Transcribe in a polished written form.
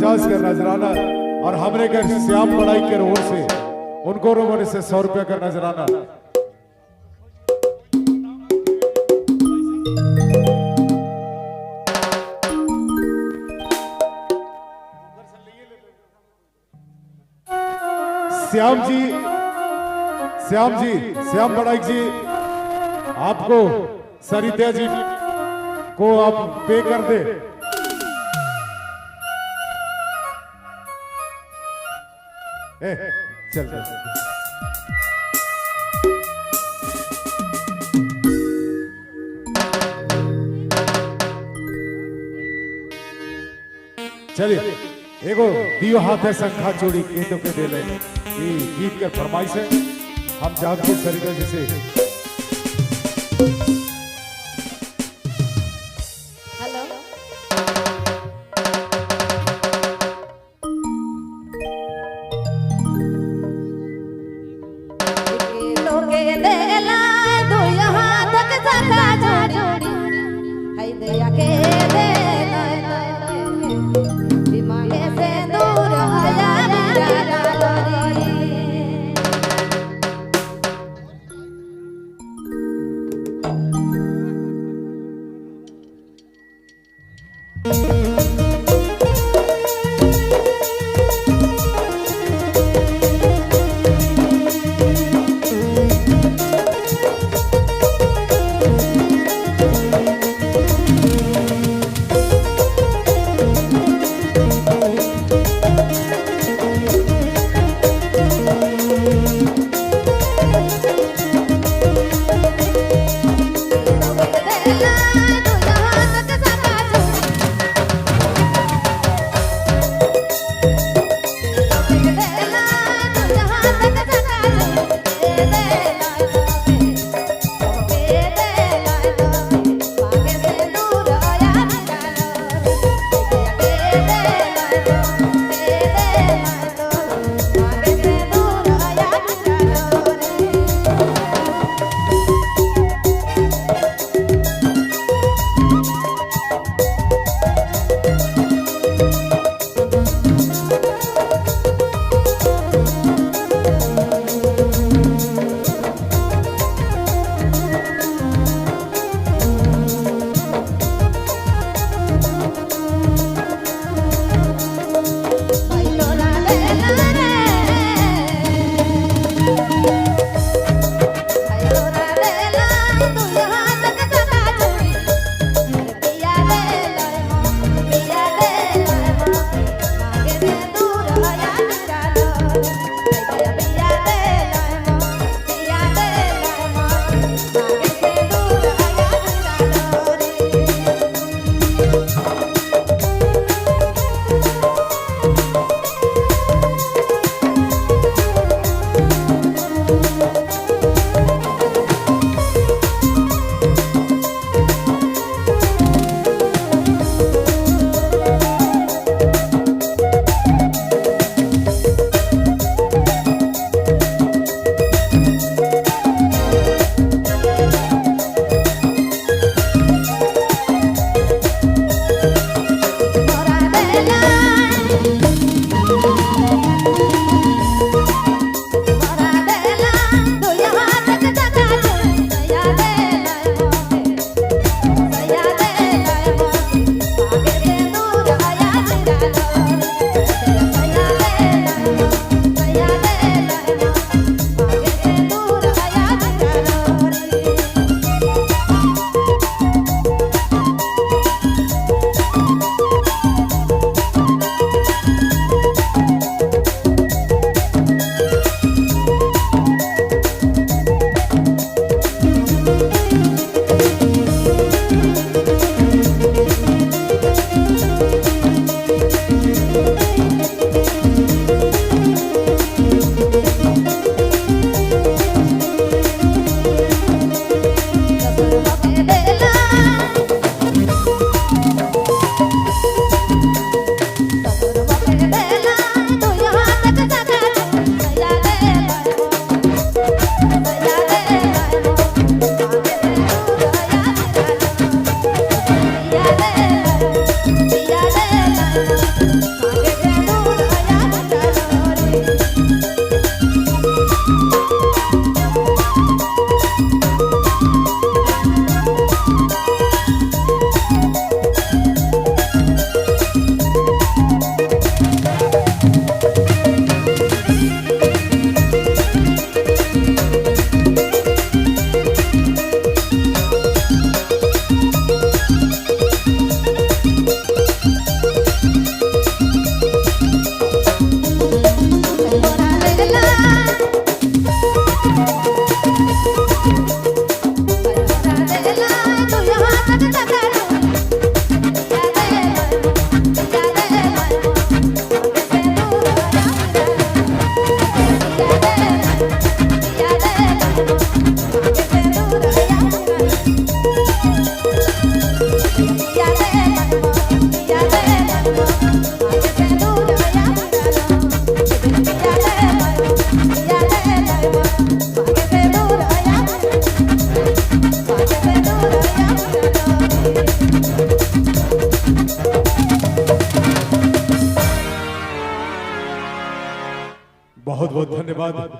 50 का नजराना और हमरे घर श्याम बड़ाई के ओर से उनको रोमन से 100 रुपया का नजराना। श्याम जी, श्याम जी, श्याम बड़ाइक जी, आपको सरिता जी को आप पे कर दे। ए, चल चल। चलिए एगो दियो हाथ है शंखा चूड़ी के तो के दे ले, ये गीत के फरमाइश है। हम जानते सरिता जी से। हेलो लोके देला दुई हाथक शंखा चूड़ी, है दया के देला विमाने से दूर आया बिरारी। धन्यवाद।